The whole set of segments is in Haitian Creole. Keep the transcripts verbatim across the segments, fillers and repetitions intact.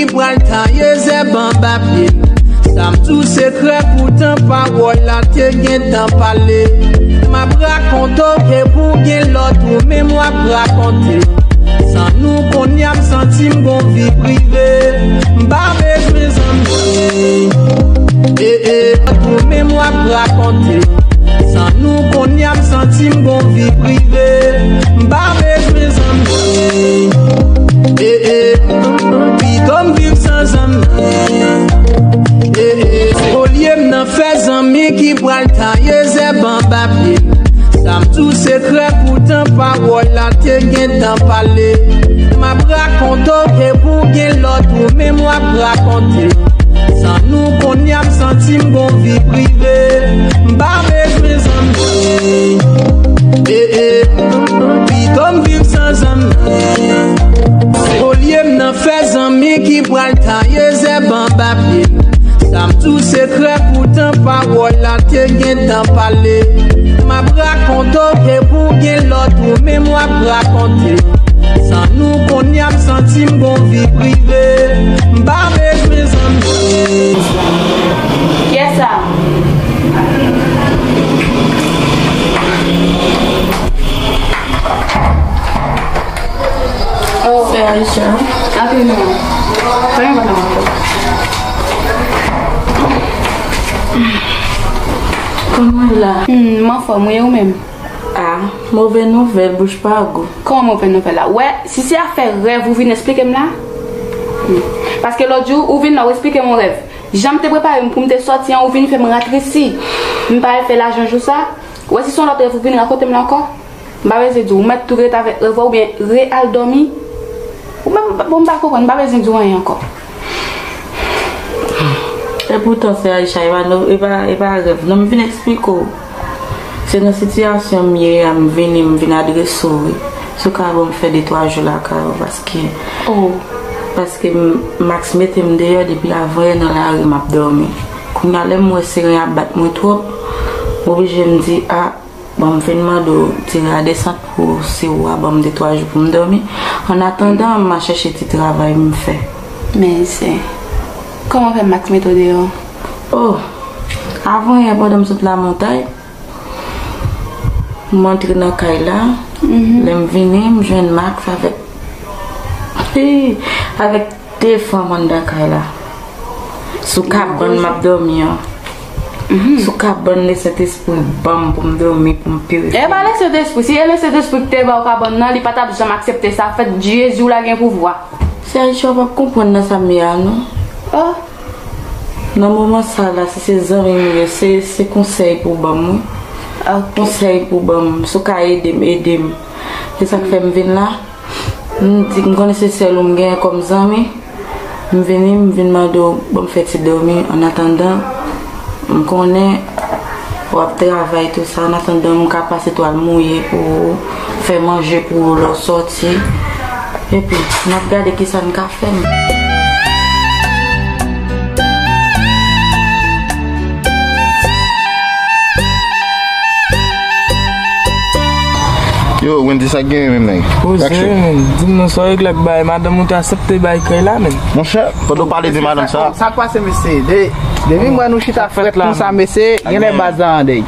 Pral taye zèb anba pye m. Sa m di w sekrè, poutan pawòl la te gentan pale. M ap rakonte w ke pou gen lòt ou menm w ap rakonte. San nou kounye a m santi m gon vi prive. M pa bezwen zanmi. E, e, lòt ou menm w ap rakonte. San nou kounye a m santi m gon vi prive. M pa bezwen zanmi. E, e, pito m viv san zanmi. E, e, olye m nan fè zanmi ki pral taye zèb anba pye m. Sa m di w sekrè, poutan pawòl la te gentan pale. M ap rakonte w ke pou gen lòt ou menm w ap rakonte. San nou kounye a m santi m gon vi prive. M pa bezwen zanmi. E, e, pito m viv san zanmi. Olye m nan fè zanmi ki pral taye zèb anba pye m. Sa m di w sekrè, poutan pawòl la te gentan pale. M ap rakonte w ke pou gen lòt ou menm w ap rakonte. San nou kounye a m santi m gon vi prive. M pa bezwen zanmi. Kiyès sa? Oh. Sè Aisha. Antre non. Fè yon bagay. Kòman w la? Hmm, m anfòm wi, ou menm? Ah, move nouvèl, bouch pa gou. Kòman move nouvèl la? Wè, si se afè rèv ou vin esplike m la? Hmm. Paske lòt jou, ou vin la, ou esplike m yon rèv. Jan m te prepare m pou m te sòti an, ou vin fè m ratresi. M pa al fè lajan jou sa. Wè, si se yon lòt rèv ou vin rakonte m la ankò. M pa bezwen di w, ou mèt tou rete avèk rèv ou oubyen re al dòmi. Ou menm, bon, m pa konprann, m pa bezwen di w anyen ankò. Epoutan, sè Aisha, e pa, e pa, e pa rèv. Non, m vin eksplike w. Se nan sitiyasyon m ye a, m vini, m vin adrese w, wi. Si w ka ban m fè de twa jou lakay ou, paske, oh, paske m, Max mete m deyò depi avan yè nan lari m ap dòmi. Kounye a, lè m wè seren ap bat mwen twòp, m oblije m di, a, bon, m vin mande w ti radesant pou si w a ban m de twa jou pou m dòmi. Annatandan, m a chèche ti travay m fè. Men se, kòman fè Max mete w deyò? Oh, avan yè, pandan m sot Lamontay, m antre nan kay la. Mhm. Lè m vini, m jwenn Max avèk, hi, avèk de fanm anndan kay la. Sou kabann m ap dòmi an. Mhm. Sou kabann Lesentespri ban m pou m dòmi, pou m pirifye. E pa Lesentespri. Si e Lesentespri ki te ba w kabann nan, li pa t ap janm aksepte sa fèt. Jezi w la gen pouvwa. Sè Aisha, w p ap konprann nan sa m ye a, non. Oh. Nan moman sa la, si se zanmi m ye, se, se konsèy pou w ban m, wi. Ok. Konsèy pou w ban m. Si w ka ede m, ede m. Se sa k fè m vin la. M di, m konnen se sèl ou m genyen kòm zanmi. M vini, m vin mande w ban m fè ti dòmi. Annatandan, m konnen w ap travay tou sa. Annatandan, m ka pase twal mouye pou ou, fè manje pou ou lè w sòti. Epi, n ap gade kisa n ka fè. Yo, Wendy, sa k genyen menm, nèg? Poze, men. Di m non, sa w regle ak bagay madanm ou te aksepte bay kay la, men. Monchè, pandan w pale de madanm sa. Sa k pase, mesye? De, depi m wè nou chita frèt konsa, mesye, genlè baz la andèy.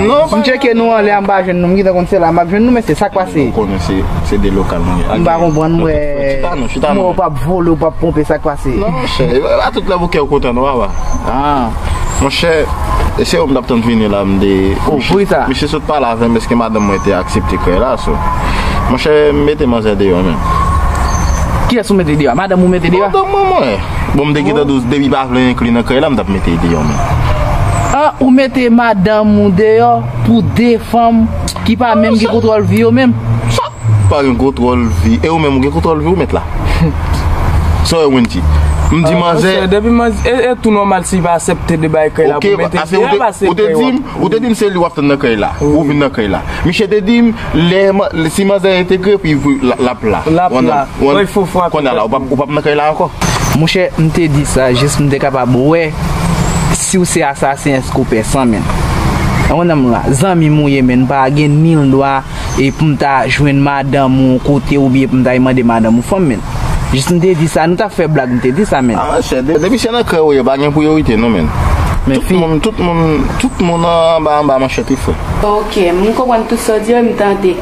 Non, m tcheke nou anlè a, m pa jwenn nou, m gentan konn se la m ap jwenn nou, mesye, sa k pase? Ou konnen se, se de lokal nou ye. M pa konprann, m wè. Chita non, chita non. M wè w p ap vole, w p ap ponpe, sa k pase? Non, monchè, a tout lè pou kè w kontan, non, papa. Ah. Monchè, e se ou m t ap tann vini la, m de. Oh, poukisa? Misye sot pale avè m, èske madanm mwen te aksepte kay la, so. Monchè, m mete manzè deyò, men. Kiyès ou mete deyò? Madanm ou mete deyò? Madanm mwen, mwen. Bon, m te gentan di w, depi pa vle enkli nan kay la, m t ap mete l deyò, men. Ah, ou mete madanm ou deyò pou de fanm ki pa menm gen kontwòl vi yo menm? Sa? Pa gen kontwòl vi. E ou menm, ou gen kontwòl vi ou mèt la? Sa w wè, Wendy? M di manzè. Depi manzè, e, e tou nòmal si l pa aksepte de bay kay la pou mete, se a pase kay w ap. Ou te di m, ou te di m se li w ap tann nan kay la. Ou vin nan kay la. Misye te di m, lè, si manzè entegre, epi l ap la. L ap la. Kounye a la, ou p ap, ou p ap nan kay la ankò. Monchè, m te di sa, jis m te kapab wè si w se asasen, èske w pè san, men. Ou konprann m la, zanmi m ou ye, men, m pa gen nil dwa e pou m ta jwenn madanm ou kote oubyen pou m ta al mande madanm ou fanm, men. Jis m te di sa, nou t ap fè blag, m te di sa, men. Ah, monchè, de- depi se nan krèy ou ye, pa gen priyorite, non, men. Men tout fi- moun, tout moun, tout moun anba, anba manchèt, wi, frè. Ok, m konprann tout sa w di yo, m tande.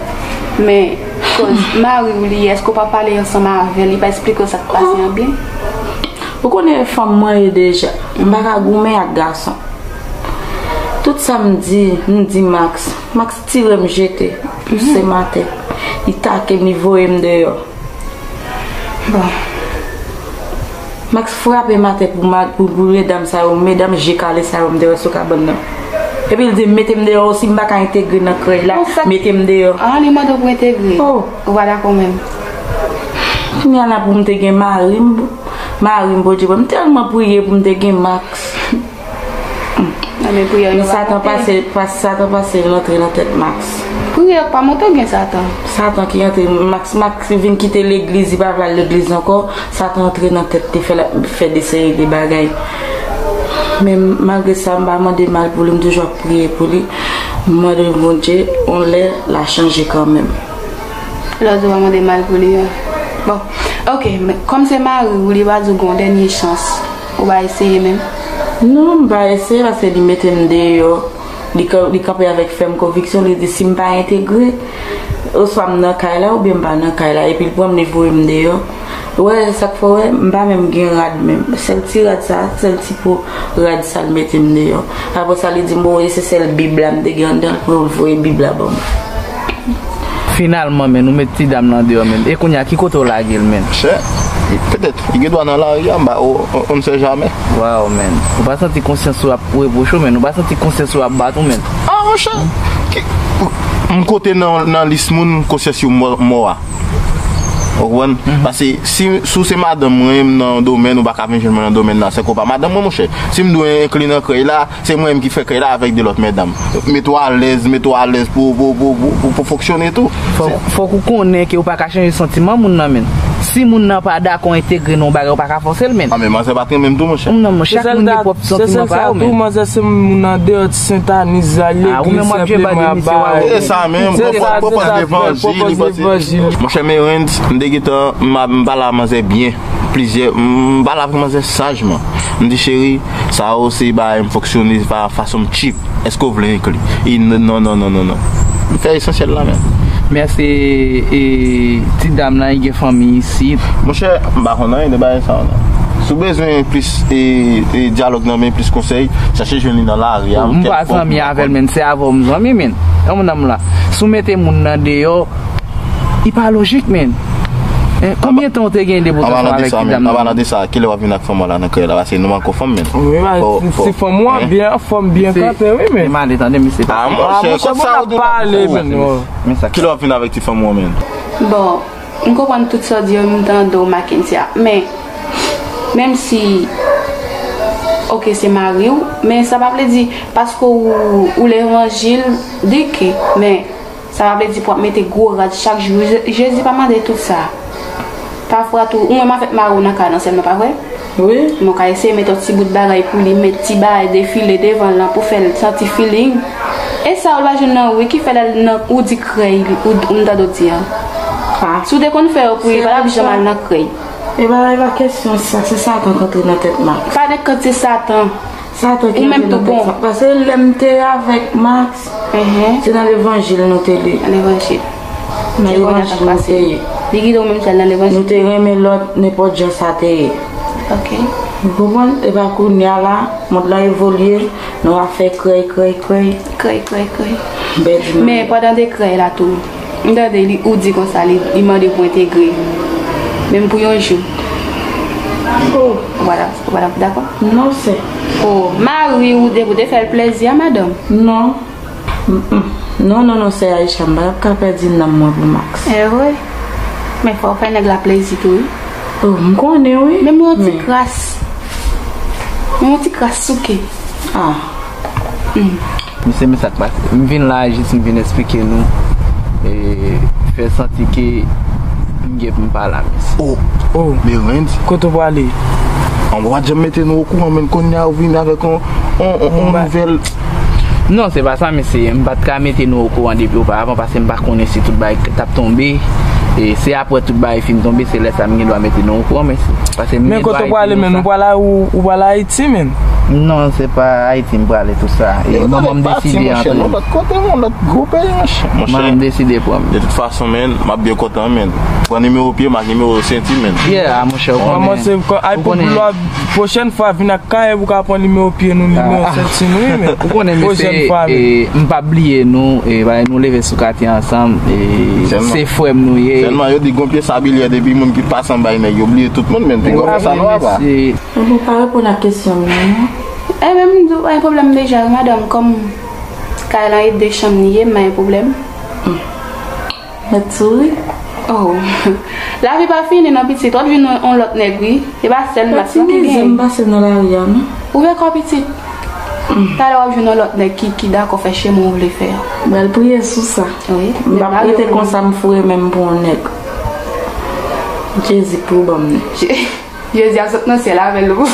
Men, koz mari w li, èske w pa pale ansanm avè l, li pa eksplike w sa k pase an byen? Ou konnen fanm mwen ye deja. M pa ka goumen ak gason. Tout sa m di, m di Max. Max tire m jete. Se maten. Li take m, li voye m deyò. Bon. Max frape m atè pou, ma- pou, pou medam sa yo, medam je kale sa yo, m te wè sou kabann nan. Epi l di m mete m deyò, si m pa ka entegre nan krèy la, mete m deyò. Ah, li mande w pou entegre. Oh. Ou pa dakò menm. Kounye a la pou m te gen mari m, mari m, Bondye, m tèlman priye pou m te gen Max. Men Satan pase, pas- Satan pase rantre nan tèt Max. Priyè pa monte gen Satan. Satan ki rantre, Max, Max vin kite legliz, li pa vle al legliz ankò. Satan rantre nan tèt, te fè l ap fè de seri de bagay. Men malgre sa, m pa mande mal pou li, m toujou ap priye pou li. M mande Bondye, yon lè, l a chanje kanmenm. Lè w di w pa mande mal pou li a. Bon, ok, men kòm se mari w, li pa di w gen yon dènye chans. Ou pa eseye menm? Non, m pa eseye paske li mete m deyò. Li, ka- li kanpe avèk fèm konviksyon, li di si m pa entegre, oswa m nan kay la oubyen m pa nan kay la, epi l pran m, li voye m deyò. Ou wè, sa k fè w wè, m pa menm gen rad menm. Sèl ti rad sa, sèl ti po rad sa l mete m deyò. Apre sa, li di m, bon, e se sèl Bib la m te gen anndan l, pou l voye Bib la ban m. Finalman, men, ou met ti dam nan deyò, men. E kounye a, ki kote w lage l, men? Monchè, petèt, li gen dwa nan lari a, m pa, on, on, on ne sait jamais. Waw, men. Ou pa santi konsyans ou ap repwoche w, men? Ou pa santi konsyans ou ap bat ou, men? Ah, monchè, ki, m kote nan, nan lis moun konsyans yo mò, mò a? Ou konprann? Paske si, si w se madanm mwen, m nan yon domèn, ou pa ka vin jwenn mwen nan domèn nan, se konpa madanm mwen, monchè. Si m dwe enkli nan krèy la, se mwen menm ki fè krèy la avèk de lòt medam. Mete w alèz, mete w alèz pou, pou, pou, pou, pou, pou fonksyone tou. Fòk, fòk ou konnen ke ou pa ka chanje santiman moun nan, men. Si moun nan pa dakò entegre nan yon bagay, ou pa ka fòse l, men. Ah, men manzè pa t renmen m tou, monchè. Non, men chak moun gen pwòp santiman pa yo, men. Manzè se moun andeyò ti Sentaniz la, legliz senpleman bay. E sa menm, pwòp levanjil, li panse. Monchè Merens, m te gentan, m, m pale a manzè byen. Plizyè, m pale avèk manzè sajman. M di, cheri, sa yo se bagay m fonksyone pa fason m cheap. Èske w vle enkli? I, non, non, non, non, non. M fè esansyèl la, men. Mèsi, e, ti dam nan, li gen fanmi isit. Monchè, m pa konn anyen de bagay sa yo, non. Si w bezwen plis, e, e, dyalòg nan, men plis konsèy, chache jwenn li nan lari a. M pa zanmi avè l, men, se avè w m zanmi, men. Yon moun nan m la. Si w mete moun nan deyò, li pa lojik, men. Hein, konbyen tan w te gen depi w t ansanm avèk ti dam nan? An palan de sa, kilè w ap vin ak fanm w la nan krèy la? Paske nou ankò fanm, men. Wi, si fanm ou an byen anfòm, byen kanpe, wi, men. Men ale, tande, misye pa. Ah, monchè, kòm sa ou di w ap pale, men. Kilè w ap vin avèk ti fanm ou an, men? Bon, m konprann tout sa w di yo, m tande w, Mackensia. Men, menm si, ok, se mari w, men sa pa vle di, paske ou, ou levanjil, de ke, men, sa pa vle di pou w ap mete gwo rad chak jou. Je- Jezi pa mande tout sa. Pafwa tou, ou menm avèk mari w nan kay lan sèlman, pa vre? Wi. Men w ka eseye mete yon ti bout bagay pou li, met ti bagay defile devan l lan pou fè l santi feeling. E sa ou pa jwenn nan ou, wi, ki fè lè l nan, ou di krèy, ou, ou m tande w di an. Si w te konn fè yo pou li, pa t ap janm al nan krèy. E pa, e pa kesyon sa, se Satan k antre nan tèt Max. Pa de kont se Satan. Satan ki antre nan tèt Max. Paske lè m te avèk Max, se nan levanjil nou te ye. Nan levanjil. Nan levanjil nou te ye. Li kite w menm sèl nan levanjil. Nou te renmen lòt nenpòt jan sa te ye. Ok. Ou konprann? Epa kounye a la, mond lan evolye, nou ap fè krèy, krèy, krèy. Krèy, krèy, krèy. Men pandan de krèy la tou, m tande li, ou di konsa, li, li mande pou entegre. Menm pou yon jou. Oh. Ou pa t ap, ou pa t ap dakò? Non, sè. Oh, mari ou te, ou te fè l plezi a, madanm? Non. Mm, mm. Non, non, non, sè Aisha, m pa t ap ka pèdi nanm mwen pou Max. E vre? Men fò w fè nèg la plezi tou, wi. Oh, m konnen, wi. Menm yon ti kras. Menm yon ti kras souke. Ah. Mm. Misye, men sa k pase. M vin la, jis m vin eksplike nou. E, fè santi ke m gen pou m pale a misye. Oh, oh, men Randy. Kote w prale? An, w pa t janm mete nou okouran, men kounye a ou vin avèk on, on, on, on nouvèl. Non, se pa sa, mesye. M pa t ka mete nou okouran depi oparavan, paske m pa konnen si tout bagay t ap tonbe. E se apre tout bagay fin tonbe, se lè sa a m gen dwa mete nou okouran, mesye. Paske m gen dwa ede nou sa. Men kote w prale, men? Ou prale, ou, ou prale Ayiti, men? Non, se pa Ayiti m prale tou sa. E manman m deside antre. Yon lòt kote, yon lòt gwo peyi, monchè. Manman m deside pran m. De tout fason, men, m ap byen kontan, men. Pran nimewo pye m ak nimewo senti, men. Yeah, monchè, ou konnen. Kòmanse, ay, pou lòt, pwochèn fwa, vin ak kay pou ka pran nimewo pye nou, nimewo senti nou, wi, men. Ou konnen, mesye, e, m p ap bliye nou, e, bagay nou leve sou katye ansanm, e, se frè m nou ye. Sèlman, yo di gon pye sabilyè depi moun ki pase anba nèg, yo bliye tout moun, men, piga w fè sa nou apa. Mesye. Bon, pa reponn ak kesyon m nan, non. E, men, m di w, pa gen pwoblèm deja, wi, madanm, kòm kay lan e de chanm li ye, m pa gen pwoblèm. Mèt souri. Oh. Lavi pa fini non, pitit. W ap jwenn yon, yon lòt nèg, wi. E pa sèl m ap nan, wi, men. M pase nan lari a, non. Ouvè kò w, pitit. Talè w ap jwenn yon lòt nèg ki, ki dakò fè chemen w vle fè a. M pral priye sou sa. Wi. M p ap rete konsa, m foure men m pou yon nèg. Jezi pou ban m li. Jezi ap sot nan syèl avè l wi.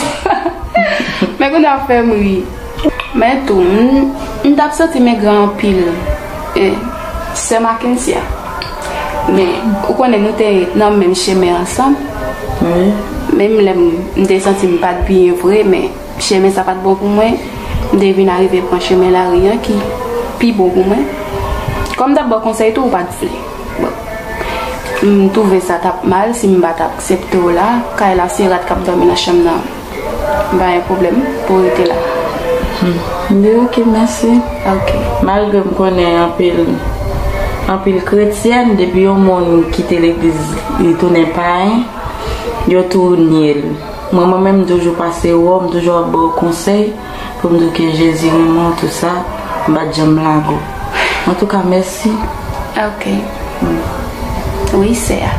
Men kounye a w fè m ri. Men tou, m, m t ap santi m engra anpil, e, sè Mackenzie a. Men, ou konnen nou te nan menm chemen ansanm. Wi. Menm lè m, m te santi m pa t byen vre, men chemen sa pa t bon pou mwen. M te vin arive pran chemen lari an ki pi bon pou mwen. Kòm m t ap ba w konsèy tou, ou pa t vle. Bon. M twouve sa t ap mal si m pa t aksepte w la. Kay la, se rat k ap dòmi nan chanm nan. M pa gen pwoblèm pou w rete la. Hmm. M di ok, mèsi. Ok. Malgre m konnen anpil, anpil kretyèn, depi yon moun kite legliz, li tounen payen, yo tou nye l. Mwen, mwen menm, m toujou pase wè w, m toujou ap ba w konsèy. Pou m di w ke Jezi renmen w, tou sa, m pa t janm lage w. Antouka, mèsi. Ok. Wi, sè a.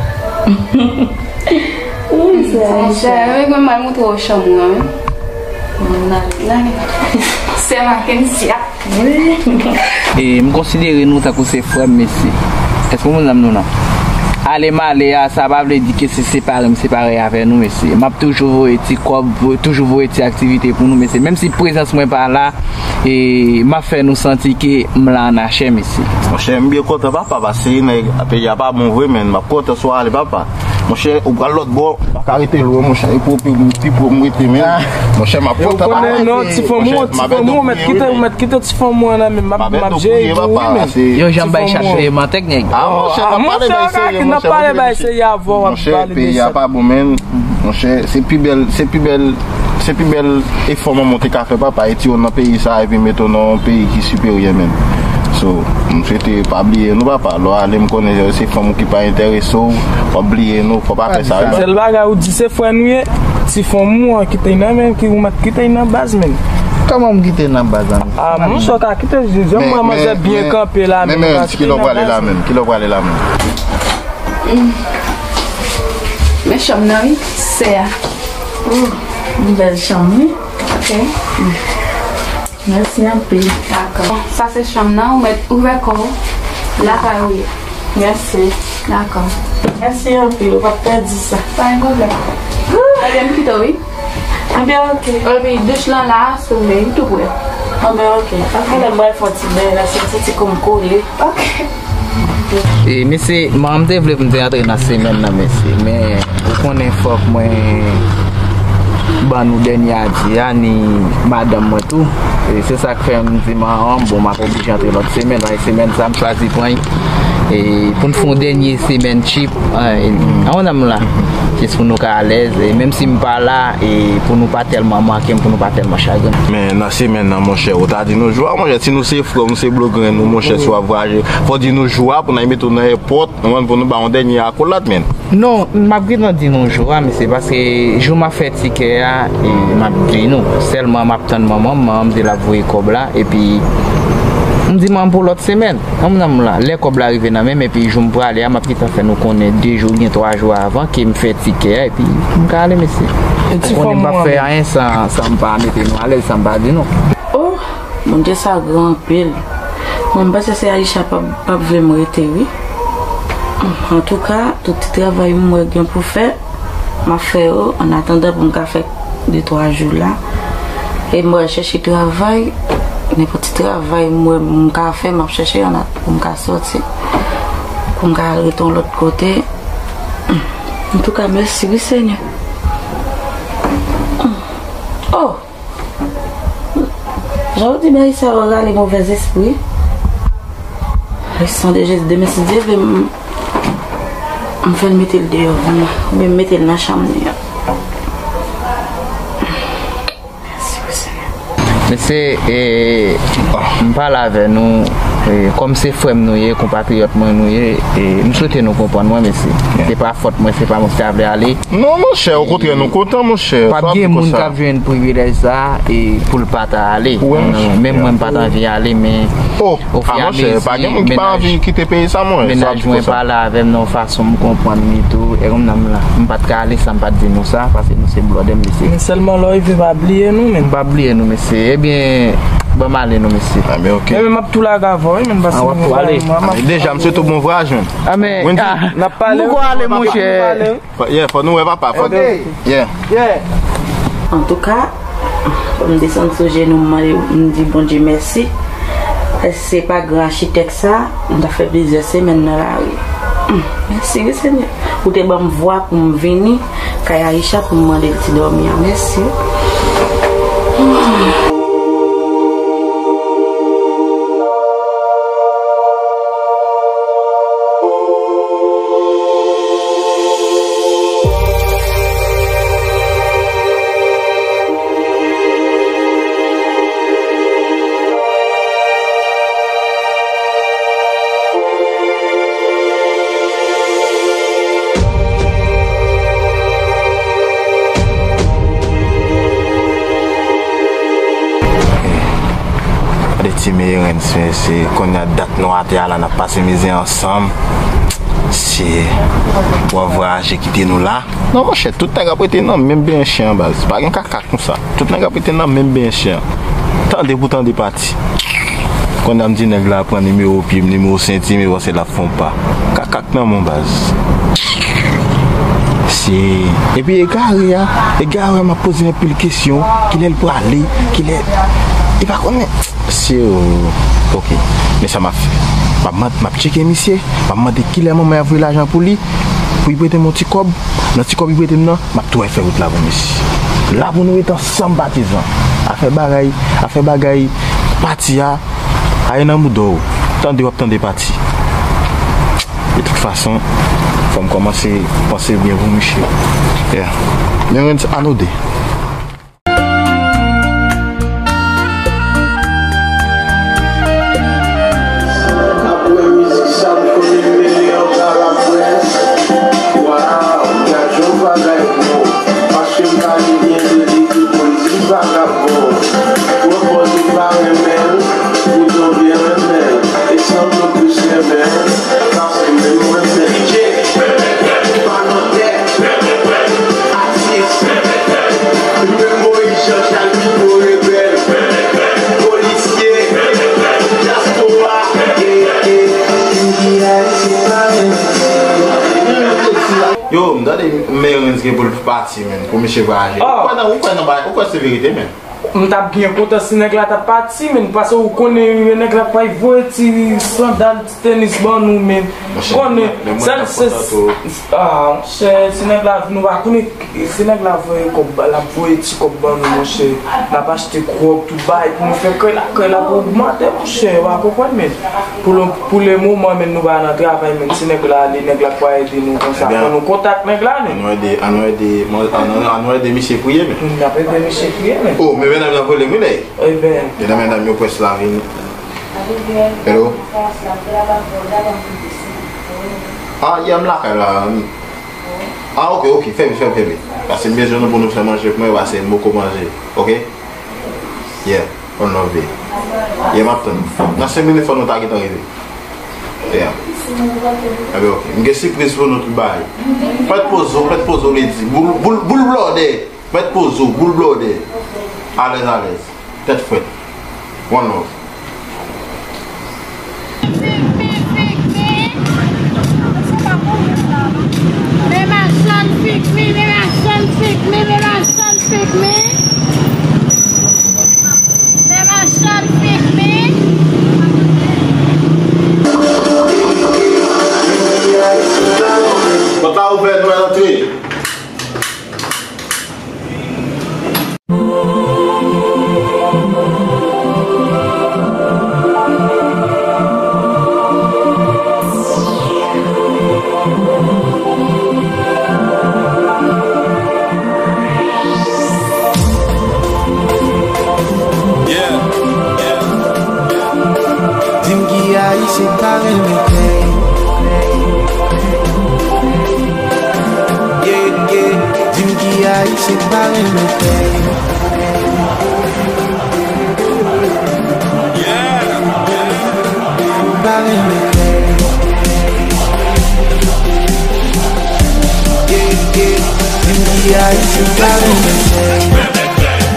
Wi, sè a. Monchè, wi, mwen, m al montre w chanm ou an, wi. N ale. N ale. Sè Mackenzie a. Wi. E m konsidere nou tankou se frè m, mesye. Èske w konprann sa m di w lan? Ale m ale a, sa pa vle di ke se separe m separe avè nou, mesye. M ap toujou voye ti kòb, toujou voye ti aktivite pou nou, mesye. Menm si prezans mwen pa la, e m ap fè nou santi ke m la annachè, mesye. Monchè, m byen kontan, papa, paske nèg peyi a pa bon vre, men m ap kontan si w ale, papa. Monchè, ou pral lòt bò, m pa ka rete lwen, monchè. E pou pi, pi pwòp m rete, men. Monchè, m ap kontan, papa. Yo konnen non, ti fanm ou, ti fanm ou, ou mèt kite, ou mèt kite ti fanm ou an nan men m, m ap, m ap jere pou ou, wi, men. Yo janm bay chat leye mantèg, nèg. Ah, monchè, n ap pale bay serye, monchè, peyi a pa bon, men. Monchè, se pi bèl, se pi bèl, se pi bèl efò manman w te ka fè, papa, retire w nan peyi sa a epi mete w nan yon peyi ki siperyè, men. So, m swete pa bliye nou, papa. Lè w ale, m konnen se fanm ou ki pa enterese w, w ap bliye nou, fò w pa fè sa, wi. Sèl bagay ou di se frè nou ye, ti fanm ou an kite nan men, ki ou mèt kite nan baz, men. Kòman m kite nan baz, an? Ah, monchè, w ka kite, jan m wè manzè byen kanpe la, men, men, men, ki lè w prale la menm? Ki lè w prale la menm? Men chanm nan, wi, sè a. Oh, yon bèl chanm, wi. Ok. Mèsi anpil. Dakò. Sa se chanm nan, ou mèt ouvè kò w. Lakay ou ye. Mèsi. Dakò. Mèsi anpil, ou p ap pèdi sa. Pa gen pwoblèm. Ebyen, m kite w, wi. Ebyen, ok. Epi douch lan la, sou men, tou prè. Ebyen, ok. Pa gen pwoblèm, mwen fè yon ti beny la, se ti ti kou m kole. Ok. E, mesye, manman m te vle pou m te antre nan semèn nan, mesye. Men, ou konnen fòk mwen ban nou dènye adi a, ni madanm mwen tou. E se sa k fè m di manman m, bon, m ap oblije antre lòt semèn. Paske semèn sa, m chwazi pran l, e, pou n fè yon dènye semèn cheap, an, an, nan m la. Jis pou nou ka alèz. E menm si m pa la, e pou nou pa tèlman manke m, pou nou pa tèlman chagren. Men nan semèn nan, monchè, ou ta di nou jou a, monchè, si nou se frè w, nou se blo grenn ou, monchè, si w ap vwayaje, fò w di nou jou a pou n al mete w nan èpòt, ou konprann, pou nou ba w yon dènye akolad, men. Non, m ap gentan di nou jou a, mesye, paske jou m ap fè tikè a, e m ap di nou. Sèlman m ap tann manman m, manman m di l ap voye kòb la, epi m di manman m pou lòt semèn. An m nan m la, lè kòb la rive nan men m, epi jou m prale a, m ap gentan fè nou konnen de jou oubyen twa jou avan ke m fè tikè a, epi m ka ale, mesye. Ou konnen m p ap fè anyen san, san m pa mete nou alèz, san m pa di nou. Oh, Bondye sa gran anpil. Mwen, m panse se Aisha p ap, p ap vle m rete, wi. Antouka, tout ti travay m wè gen pou fè, m ap fè yo, an atandan pou m ka fè de twa jou la. E m pral chèche travay, nenpòt ti travay m wè m ka fè, m ap chèche, an at-, pou m ka sòti. Pou m ka al rete yon lòt kote. Antouka, mèsi wi, Senyè. Oh! Jan w di bagay sa yo rale movèzespri. Le sang de Jésus, demen, si Dye vle, m, m fè l mete l deyò pou mwen. Oubyen m mete l nan chanm li an. Mèsi, wi, Senyè. Mesye, e, m pale avè nou, e, kòm se frè m nou ye, konpatriyòt mwen nou ye, e, m swete nou konprann mwen, mesye. Se pa fòt mwen, se pa mwen ki ta vle ale. Non, monchè, okontrè, nou kontan, monchè. Pa gen moun k ap jwenn privilèj sa a, e, pou l pa ta ale. Menm mwen, m pa t anvi ale, men o fiyamezi, pa gen moun ki pa anvi kite peyi sa, mwen. Mennaj mwen pale avè m nan yon fason m konprann li tou. E kòm nan m la, m pa t ka ale san m pa t di nou sa, paske nou se blòdè, mesye. Men sèlman lè w rive, pa bliye nou, men. M pa bliye nou, mesye. Ebyen, ban m ale non, mesye. A, men oke. Men, men m ap tou lage avè w, wi, men, paske w ap tou ale. Deja, m swete w bon vwayaj, men. Wendy, n ap pale, wi. N ap pale, monchè. Yeah, fò nou wè papa, fò nou. Yeah. Antouka, m desann sou jenou m, mande, m di Bondye mèsi. Èske se pa gran achitèk sa, m ta fè plizyè semèn nan lari. Hmm, mèsi wi, Senyè. Ou te ban m vwa pou m vini kay Aisha pou m mande l ti dòmi an. Mèsi. Gade ti Merenns, se kounye a dat nou atè a la, n ap pase mizè ansanm. Se pou vwayaje kite nou la. Non, monchè, tout nèg ap rete nan menm benyen chen an, baz. Pa gen kaka konsa. Tout nèg ap rete nan menm benyen chen an. Tande pou tande pati. Kounye a m di nèg la pran nimewo pye m, nimewo senti m, e panse l ap fè yon pa. Kaka k nan men w, baz. Se, epi egare a, egare a m ap poze anpil kesyon, kilè l prale, kilè, e pa konnen. Se, oke, men sa m ap fè. M ap mande, m ap tcheke misye, m ap mande kilè manman l ap voye lajan pou li, pou li prete m yon ti kòb. Nan ti kòb li prete m nan, m ap tou al fè wout la pou misye. La pou nou ret ansanm, patizan. Afè bagay, afè bagay pati a, ale nan mouda w. Tande, w ap tande pati. De tout fason, fò m kòmanse panse byen pou misye. Yeah. Merenns, anode. Apre mizik sa, m konnen m mele anba lapwès. Waw, gad yon bagay bon. Paske m pa gen byen de li ki pou l di vagabon. Pran pòz ou pa renmen l, poutan w byen renmen l. E san m plis renmen l, pase menm mwen menm. Pale anglè, atis. Menm Moyiz Jan Chal pito rebèl. Polisye, dyaspora, eh, eh. Yo, m tande Merenns gen pou l pati, men, pou misye vwayaje. Ou kwè nan, ou kwè nan bagay, ou kwè se verite, men. M t ap byen kontan si nèg la t ap pati, men, paske ou konnen nèg la pral voye ti sandal, ti tenis ban nou, men. Ou konnen, sèl se, ah, monchè, si nèg la vin, ou pa konnen, si nèg la voye kòb, l ap voye ti kòb ban nou, monchè. N ap achte gwòg, tout bagay pou nou fè kè la, kè la pou ogmante, monchè, ou pa konprann, men. Pou le, pou le moman, men, nou pa nan travay, men, si nèg la ale, nèg la pa ede nou konsa. Ebyen, fò nou kontak nèg la, men. Ann nou ede, ann nou ede, ann, ann, ann nou ede misye priye, men. N ap ede misye priye, men. Oh, men medam nan vole m wi, lè. Ebyen. Medam, medam yo près la vin. Hello. Ah, yeah, m lakay la. Ah, ok, ok, fèmen, fèmen, fèmen. Paske m bezwen nou pou nou fè manje pou mwen, paske m poko manje, ok? Yeah, on love. Yeah, m ap tann. Nan senk minit fò nou ta gentan rive. Yeah. Ebyen, ok. M gen sipriz pou nou tout bagay. Pèt poze w, pèt poze w, Lady. Boul, boul, boul blòdè. Pèt poze w, boul blòdè. Alèz, alèz. Tèt frèt. One love. Me machann pikmi, me machann pikmi, me machann pikmi. Me machann pikmi. Ayisyen pa renmen pèy. Yeah, yeah. Di m ki Ayisyen pa renmen pèy. Yeah. Pa renmen pèy. Yeah, yeah. Di m ki Ayisyen pa renmen pèy.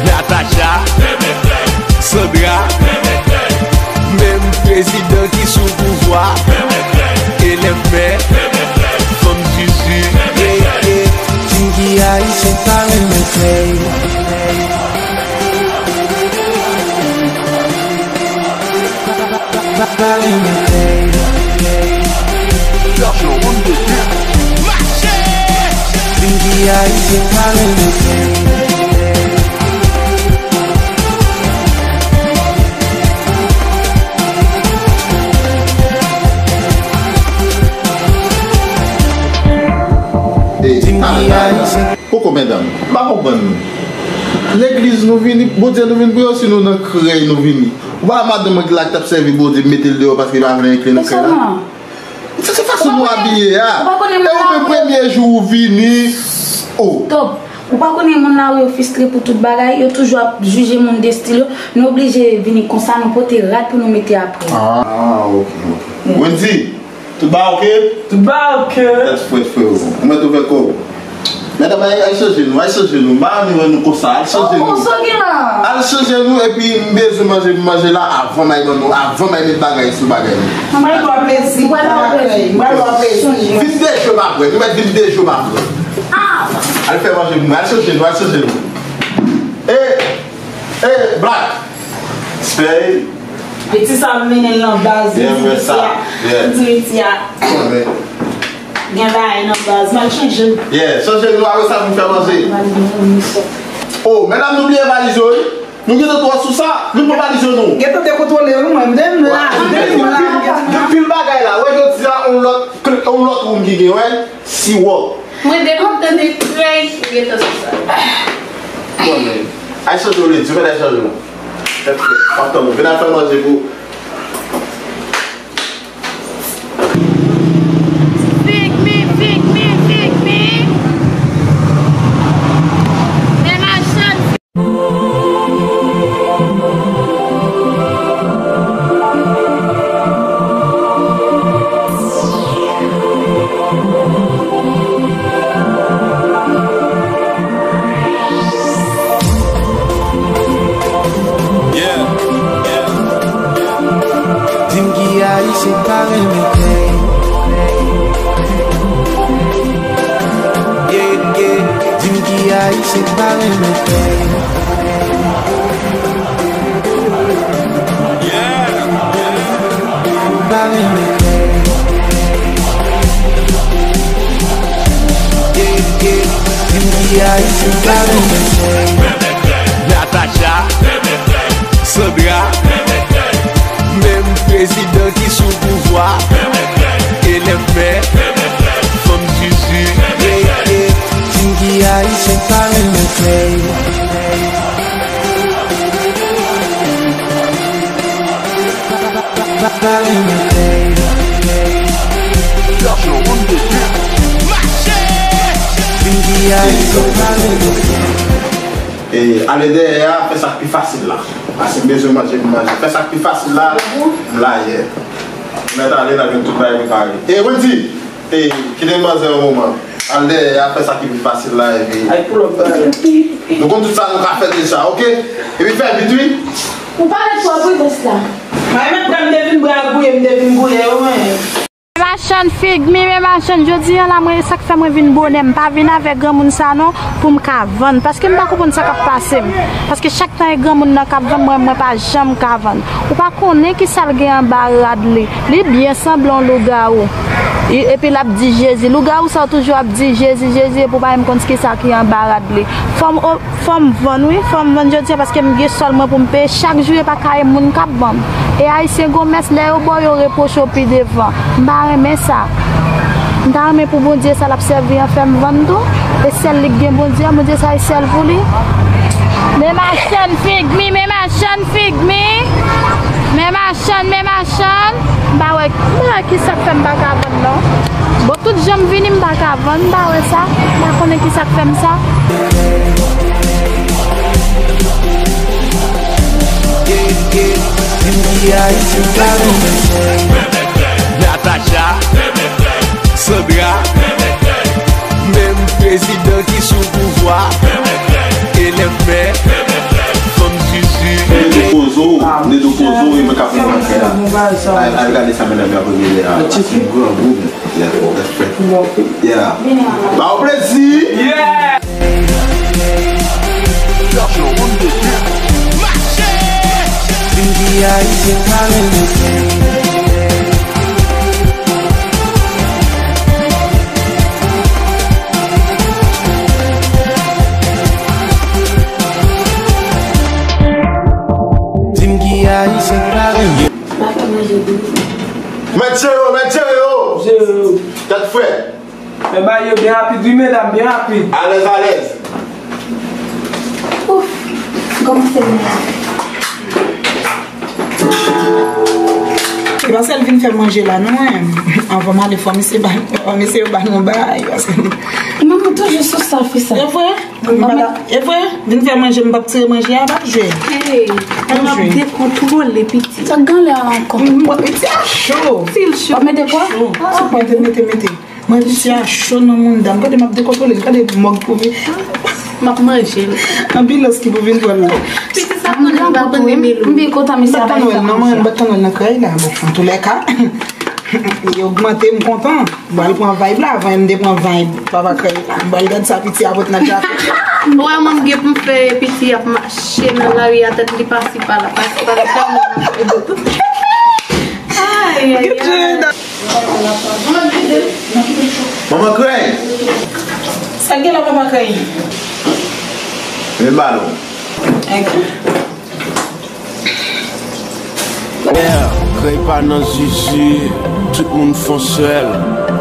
Natacha, Sandra, menm prezidan ki sou pouvwa, elèv mè, fanm zuzu, yeah, yeah. Di m ki Ayisyen pa renmen pèy. Pa, pa, pa renmen pèy. Di m ki Ayisyen pa renmen pèy. Ey, talè, talè. Poko, medam, m pa konprann nou. Legliz nou vini, Bondye nou vin priye, si nou nan krèy nou vini. Ou pa madanm mwen ki la ki t ap sèvi Bondye, mete l deyò paske li pa vle ankle nan krèy la? Sa se fason nou abiye a. Ou pa konnen moun la. E ou menm premye jou ou vini. Oh. Top. Ou pa konnen moun la yo fistre pou tout bagay, yo toujou ap jije moun de stil yo. Nou oblije vini konsa, nou pote rad pou nou mete apre. Ah, ok, ok. Wendy, tout bagay ok? Tout bagay ok. Tèt frèt, frero. Ou mèt ouvè kò w. Medam, al, al chanje nou, al chanje nou. M pa renmen wè nou konsa, al chanje nou. Ou, ou sou ki la? Al chanje nou, epi m bezwen manje, m manje la avan m al ban nou, avan m al met bagay sou bagay nou. Mwen dwa plezi. Mwen dwa plezi. Mwen dwa plezi. Vin de je m ap wè, nou mèt vin de je m ap wè. Ah! Al fè manje pou mwen, al chanje nou, al chanje nou. E, e, Black. Spey. Piti sa m mennen l nan baz, yeah, m wè sa. Yeah. M di Miti a. Konnen. Gen bagay nan baz, m al chanje. Yeah, chanje nou, apre sa pou fè manje. Oh, medam, nou bliye valiz yo, wi. Nou gentan twò sou sa, nou pran valiz yo, nou. Gentan te kontwole yo, wi, mwen, m te m la, m te m la. Gen pil bagay la, wè, jodi a, on lòt, on lòt woum ki gen, wè, siwòp. Mwen, depi m tande krèy, m gentan sou sa. Bon, men, al chanje w, Ledi, men al chanje w. Tèt frèt, m ap tann ou. Vin al fè manje pou Fig mi, fig mi, fig mi. Men machann. Yeah, yeah. Di m ki Ayisyen pa renmen pèy. Yeah, yeah. Di m ki Ayisyen pa renmen pèy. Yeah, yeah. Pa renmen pèy. Yeah, yeah. Di m ki Ayisyen pa renmen pèy. Natacha, Sandra, menm prezidan ki sou pouvwa, elèv mè, fanm zuzu, yeah, yeah. Di m ki Ayisyen pa renmen pèy. Pa, pa, pa, pa renmen pèy. Di m ki Ayisyen pa renmen pèy. E, ale dèyè a, fè sa k pi fasil la. Paske m bezwen manje pou manje. Fè sa k pi fasil la, m la, yeah. Mèt ale, n ap jwenn tout bagay prepare. E, Wendy, e, kite m manzè yon moman. Al dèyè a, fè sa ki pi fasil la, epi nou konn tout sa nou ka fè deja, oke? Epi fè vit, wi. Ou pale twòp, wi, bòs la. Mwen menm, m te vin bra gouye, m te vin gouye yo, mwen. Men machann fig mi, men machann, jodi a la, mwen, sa k fè mwen vin bonè, m pa vin avèk granmoun sa non, pou m ka vann, paske m pa konprann sa k ap pase m. Paske chak tan e granmoun nan k ap vann, mwen, mwen pa janm ka vann. Ou pa konnen kisa l gen anba rad li. Li byen sanble yon lougawou. E, epi l ap di Jezi. Lougawou sa w toujou ap di Jezi, Jezi, epi w pa menm konn kisa ki anba rad li. Fò m o-, Fò m vann wi, fò m vann jodi a paske m gen sòl mwen pou m peye chak jou, e pa kaye moun k ap ban m. E ayisyen gon mès, lè yo ba w yo repwoche w pi devan. M pa renmen sa. M ta renmen pou Bondye sa l ap sèvi an fè m vann tou. E sèl li k gen Bondye an, Bondye sa e sèl pou li. Men machann fig mi, men machann fig mi. Men machann, men machann. M pa wè M pa wè ki sa k fè m pa ka vann non. Bon, tout jan m vini m pa ka vann, m pa wè sa. M pa konnen ki sa k fè m sa. Natacha, Sandra, menm prezidan ki sou pouvwa, elèv mè, fanm zuzu. Nèg ou poze w, nèg ou poze w, e mwen ka konprann sa. Al, al gade sa medam yo ap rele a. Gran gou. Yeah, respect. Yeah. Ba w plezi. Yeah. Vin di Ayisyen pale mesye. Di m ki Ayisyen pale mesye. Pa fè manje pou li. Mèt jere yo, mèt jere yo. Jere yo. Tèt frèt. Men bagay yo byen rapid wi medam, byen rapid. Alèz, alèz. Ouf, m kòmanse vin. Se pa sèl vin fè manje la non, en. Anvan m ale fò mesye ba, fò mesye yo ba nou yon bagay, paske manman toujou sou sa, fè sa. E vre? M pa ta, e vre? Vin fè manje, m p ap tire manje a, p ap jwe. Hey, m ap dekontwole piti. Sa k gen lè a ankò? M, m, piti a cho. Si l cho. W ap mete kwa? Cho. Ah, ok. Mete, mete, mete. Mwen piti a cho nan mounda. M gade m ap dekontwole l. Gade mòg pou vin. M ap manje l. Anbilans ki pou vin pran l la. Piti sa konnen m pa konn reme l. M byen kontan mesye a bay sa manje. M pa t konn wè l nan kay la, bon, antoulèka. Li ogmante, m kontan. M pral pran vibe la, avan m te pran vibe papa kay la. M pral gad sa piti a pot nan djakout. Ou wè mwen m gen pou m fè piti ap mache nan lari a tèt li pasi pala, pasi pala, tèlman l ap fè dodo. Ay, ay, ay. Manman Krèy! Sa k gen la, papa Krèy? Men balon. Ok. Yeah, Krèy pa nan zuzu, tout moun fon sèl.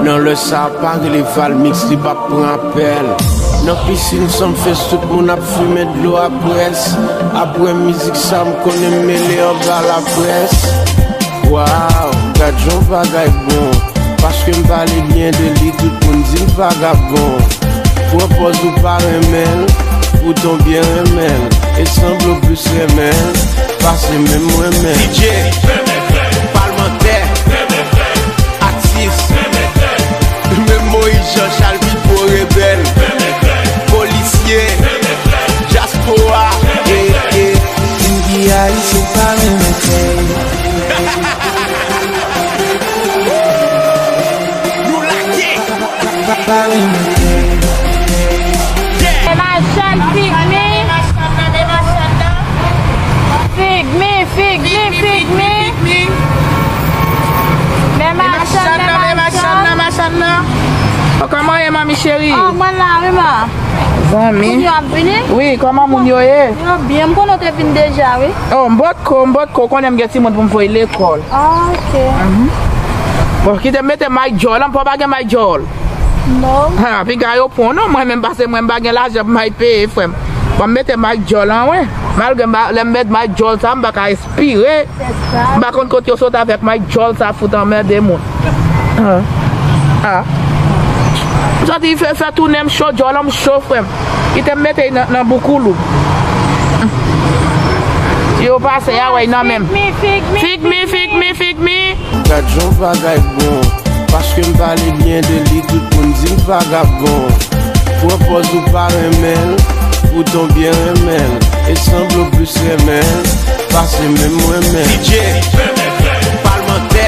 Nan lè sa a pa rele Valmix, li p ap pran apèl. Nan pisin Sumfest, tout moun ap fimen dlo a près. Apre mizik sa, m konnen m mele anba laprès. Waw, gad jan bagay bon. Paske m pale byen de li, tout moun di m vagabon. Pran pòz ou pa renmen l, poutan w byen renmen l. E sanble w plis renmen l pase menm mwen menm. D J, palmantè, atis, menm Moyiz Jan Chal pi gwo rebèl, polisye, dyaspora, eh, eh. Moun ki Ayisyen pa renmen fèy. Nou lage. Pa, pa, pa renmen fèy. Demachad, fig mi. Fig mi, fig mi, fig mi. Demachad, demachad, demachad. Oh, kòman w ye, manmi cheri? Oh, mwen la, wi, ma. Zanmi. Moun yo ap vini? Wi, kòman moun yo ye? Yo byen, m konnen w te vin deja, wi. Oh, m potko, m potko, w konnen m gen timoun pou m voye lekòl. Ah, ok. Mhm. Bon, kite m mete may djòl an, m pa gen may djòl. Non. Ha, piga yo pran non, mwen menm pase mwen m pa gen lajan pou may peye, frè m. Bon, m mete may djòl an, wi. Malgre m pa, lè m met may djòl sa, m pa ka espire. Se sa. M pa konn kote yo sot avèk may djòl sa fout anmède moun. Ah. Ah. M santi fè, fè tounen m cho, djòl an m cho, frè m. Kite m mete nan, nan boukoulou. Si yo pase a, wè nan men m. Fig mi, fig mi, fig mi, fig mi. Gad jan bagay bon, paske m pale byen de li, tout moun di m vagabon. Pran pòz ou pa renmen l, poutan w byen renmen l. E sanble w plis renmen l pase menm mwen menm. D J, palmantè,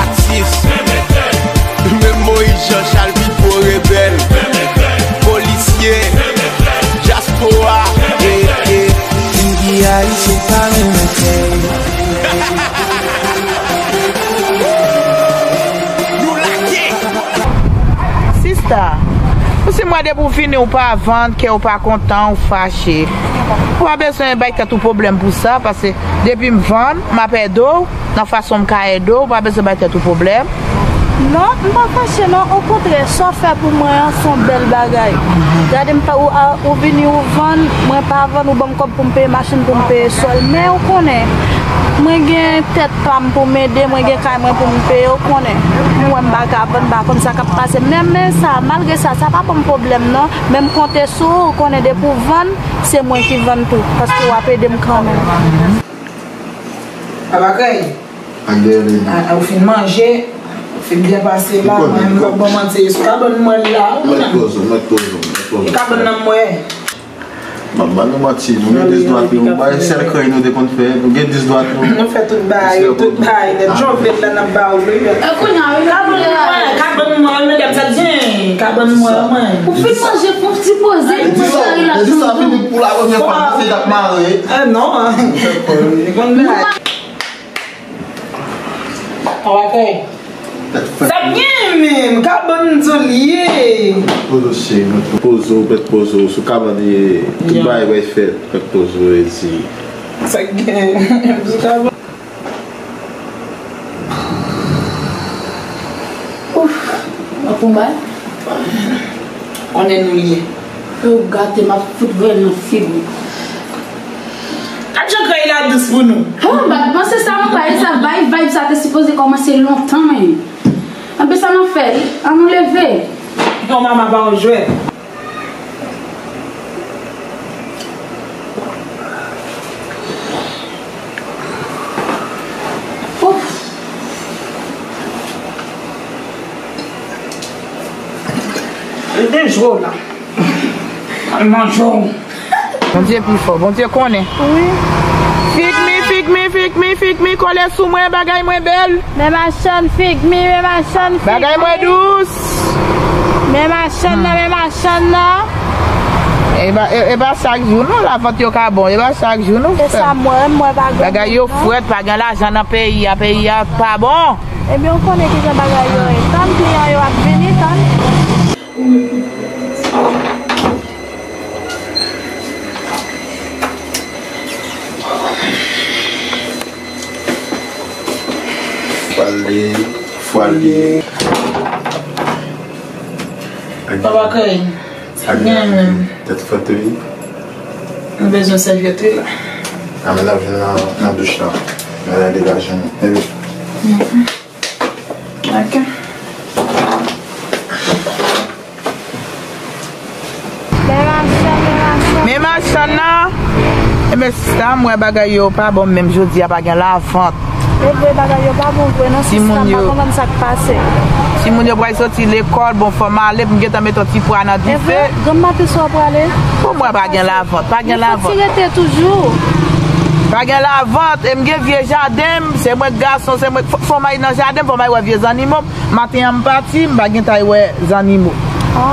atis, menm Moyiz Jan Chal pi gwo rebèl, polisye, dyaspora, eh, eh. Moun ki Ayisyen pa renmen fèy. Nou lage. Sista, ou si mwen depi w vini ou pa vann, kè w pa kontan, ou fache. Ou pa bezwen bay tèt ou pwoblèm pou sa, paske depi m vann, m ap ede w nan fason m ka ede w, ou pa bezwen bay tèt ou pwoblèm. Non, m pa fache non, okontrè, sa w fè pou mwen an se yon bèl bagay. Gade m pa, ou, a, ou vini ou vann, mwen pa vann, ou ban m kòb pou m peye machin, pou m peye sòl. Men ou konnen, Mwen gen tèt pa m pou m ede, mwen gen kay mwen pou m peye, ou konnen. M wè m pa ka vann, m pa konn sa k ap pase. Men, men sa, malgre sa, sa pa ban m pwoblèm non. Men m konte sou ou, ou konnen depi w vann, se mwen ki vann tou. Paske w ap ede m kanmenm. Papa Krèy. Ak dèyè li. A, ou fin manje, ou fin byen pase la, mwen m p ap ban manti, sou kabann mwen la, ou konnen. Mèt poze w, mèt poze w, mèt poze w. Kabann nan mwen. M ap ba nou manti, nou gen dis dwat nou, bay sèl krèy nou te konn fè, nou gen dis dwat nou. Nou fè tout bagay, tout bagay nèt. Jan w vle l la, n ap ba w li. E kounye a, wi, kabann mwen, kabann mwen, medam, sa gen, kabann mwen, mwen. Ou fin manje, fè yon ti poze, mwen cheri la. Di sa fini pou la premyè fwa, se t ap mare. Ah non. Li konn bagay. Sa gen menm, kabann m di w li ye. Pozo cheri, mèt pozo, mèt pozo, sou kabann li ye, tout bagay bay fèt, mèt pozo, e di. Sa gen, sou kabann. Ouf, mwen pou bay. Konnen nou li ye. Yo gate m ap fout vre nan figi. Gad jan krèy la dous pou nou. Oh, m pa t panse sa non, pa e sa, bay vibe sa te sipoze kòmanse lontan, men. Anpi sa n ap fè, ann nou leve. Yon mama pa yon jwèt. Ouf. Li te jwe w la. Al manje w. Bondye pi fò, Bondye konnen. Wi. Fik mi, fik mi, fik mi, fik mi, kole sou mwen, bagay mwen bèl. Men machann fik mi, men machann fik mi. Bagay mwen dous. Men machann nan, men machann nan. E pa, e, e pa chak jou non, lavant yo ka bon, e pa chak jou non. E sa m wè, m wè bagay. Bagay yo frèt, pa gen lajan nan peyi a, peyi a pa bon. Ebyen, ou konnen kijan bagay yo ye. Tann kliyan yo ap vini, tann. Fwale, fwale. Papa Krèy, sa gen menm. Tèt fwèt wi. Nou bezwen sèvyèt wi la. A men n ap jwenn nan, nan douch la. Nan degaje nou. Epi. Ok. Men machann, men machann. Men machann nan. Ebyen, sista, m wè bagay yo pa bon, menm jodi a pa gen lavant. E vre, bagay yo pa bon vre, non, sista, m pa konprann sa k pase. Timoun yo pral soti lekòl, bon, fò m ale, m gentan met yon ti pwa nan dife. E vre, granm maten sou w prale? Pou mwen, pa gen lavant, pa gen lavant. Fò ti rete toujou. Pa gen lavant, e m gen vye jaden m, se mwen k gason, se mwen k fò, fò m al nan jaden m, fò m al wè vye zannimo m. Maten an m pati, m pa gentan wè zannimo.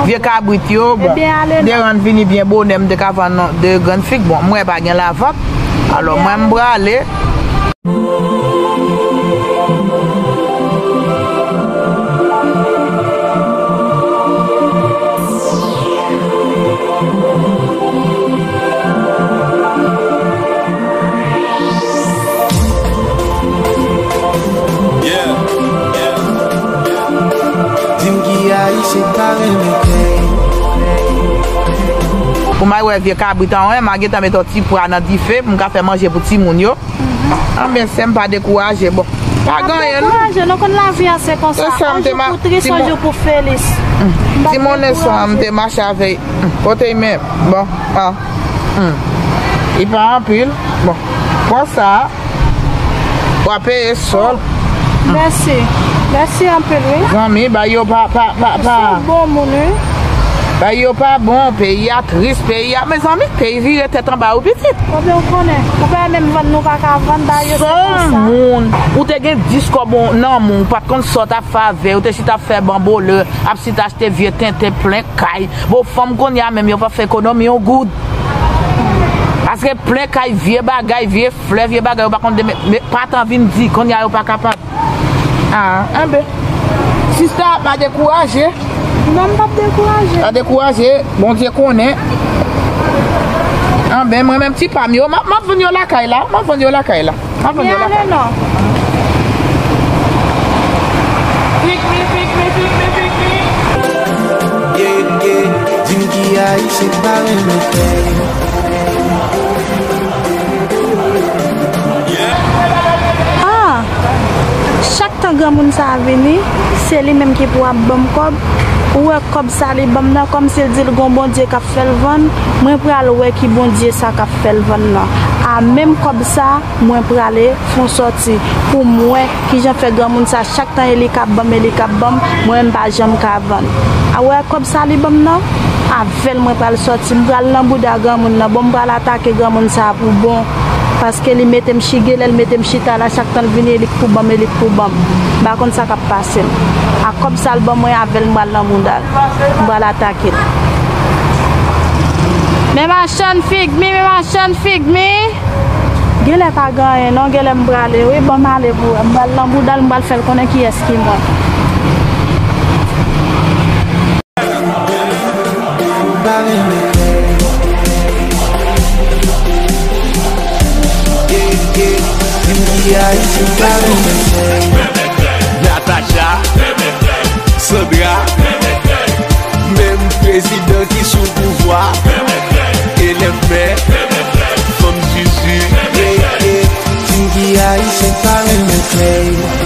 Vye kabrit yo, bon, deran vini byen bonè, m te ka vann de grenn fig. Bon, mwen pa gen lavant. Alò, mwen m prale. Yeah, yeah, yeah. Di m ki Ayisyen k pa renmen krèy. Pou m al wè vye kabrit an, wi, m a gentan met yon ti pwa nan dife, pou m ka fè manje pou timoun yo. Anben, sè m pa dekouraje, bon. Pa gen anyen, non. Dekouraje, non, konn lavi a se konsa. On jou pou tris, on jou pou felis. Ti monnen sa, m te mache avè l. Kote l menm? Bon, ah. Hmm. Li pa anpil. Bon. Pran sa. W a peye sòl. Mèsi. Mèsi anpil, wi. Zanmi, bagay yo pa, pa, pa, pa. Ou se yon bon moun, wi. Bagay yo pa bon, peyi a tris, peyi a, mezanmi, peyi vire tèt anba, wi, pitit. Konbyen ou konnen? Ou pa menm vann, nou pa ka vann, bagay yo se konsa. Son moun, ou te gen dis kòb nan men w, ou pa t konn sa w t ap fè avè yo, ou te chita ap fè banbole, ap chita achte vye tenten plen kay. Bon, fanm kounye a menm, yo pa fè ekonomi yon goud. Paske plen kay, vye bagay, vye flè, vye bagay, yo pa konn demen, men pa tan vin di, kounye a yo pa kapab. Ah, enben. Sista, pa dekouraje. Non, m p ap dekouraje. Pa dekouraje, Bondye konnen. Enben, mwen menm ti pa m yo, m ap, m ap vann yo lakay la, m ap vann yo lakay la. M ap vann yo lakay la. Fik mi, fik mi, fik mi, fik mi. Yeah, yeah, di m ki Ayisyen k pa renmen krèy. Yeah. Jan granmoun sa a vini, se li menm ki pou ap ban m kòb. Ou wè kòb sa li ban m nan, kòmsi l di l gon Bondye k ap fè l vann, mwen pral wè ki Bondye sa k ap fè l vann nan. A menm kòb sa, mwen prale fè yon sòti pou m wè kijan fè granmoun sa chak tan e li k ap ban m, e li k ap ban m, mwen menm m pa janm ka vann. A wè kòb sa li ban m nan, avè l mwen pral sòti, m pral nan bouda granmoun nan, bon m pral atake granmoun sa pou bon. Paske li mete m chi, genlè l mete m chita la, chak tan l vini, e li k pou ban m, e li k pou ban m. M pa konn sa k ap pase m. A kòb sa l ban mwen, avè l m pral nan mouda l. M pral atake l. Men machann fig mi, men machann fig mi. Genlè pa gen anyen non, genlè m prale wi, ban m ale pou wè. M pral nan mouda l, m pral fè l konnen kiyès ki mwen. Natacha, Sandra, menm prezidan ki sou pouvwa, elèv mè, fanm zuzu. Moun ki ayisyen pa renmen klè.